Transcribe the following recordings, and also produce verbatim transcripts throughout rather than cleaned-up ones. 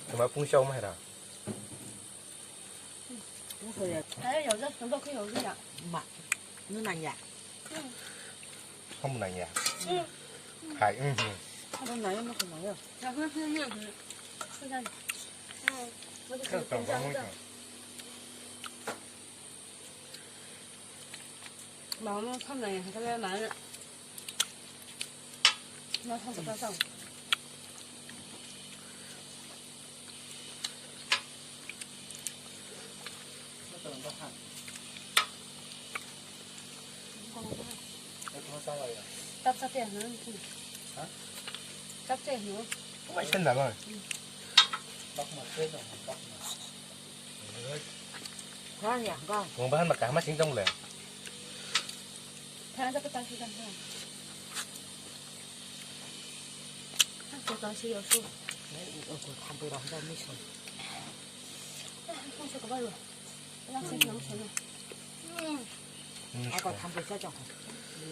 Kwbangma pungsa o maha ra. Pungsa ya. Hai, yau jak, tong khe yau ya. Ma. Nung nang ya. Hom nang ya. Hai, mhm. Hom nang ya, ma nang ya. Khe tong ba mui tong. Mama mo tham nai, hingke le ma no tham kota sam. Tap sa te hano. Ha? Tap te hano. Mai sen da ba. Bak ma se da, bak ma. Kang ya, kang. Wng bahan ma kaham sing tong le. Kang ja ka ta si kang ha. Kang ko ta si yo su. Ko tham pu ra ha mi su. Kang sa ka ba yo. Kang sa ka ba yo. Ako tham pu sa jong.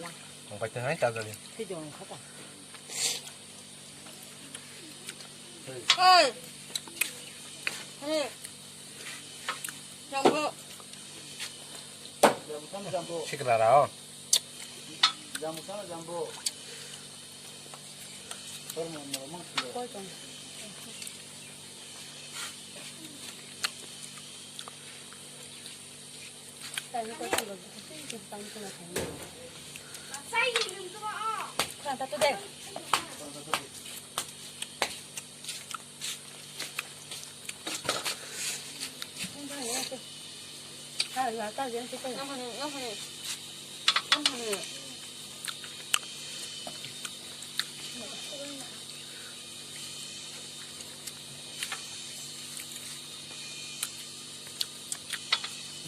Yang. Wng pai tong ai ta jali. Si jong kha ta. Oi. Hei. Jambo. Sikla rao. Jambo sana jambo. Koi tong.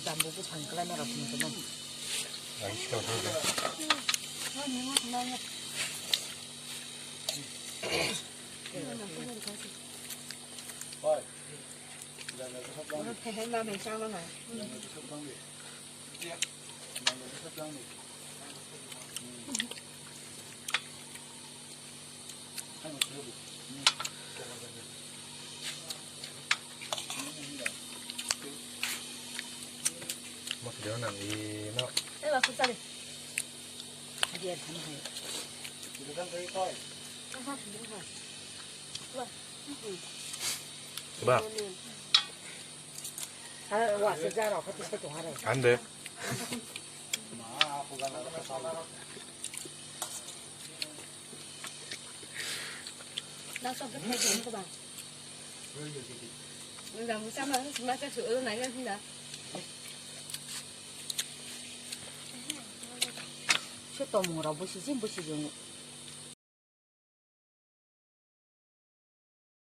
Jambo buphang kwlaina rok phunukgwno. Mo video nang i no. Eh, aku cari. Dia kan hai. Wah. Ba. Ande. Se tomung rok busi jin busi jin.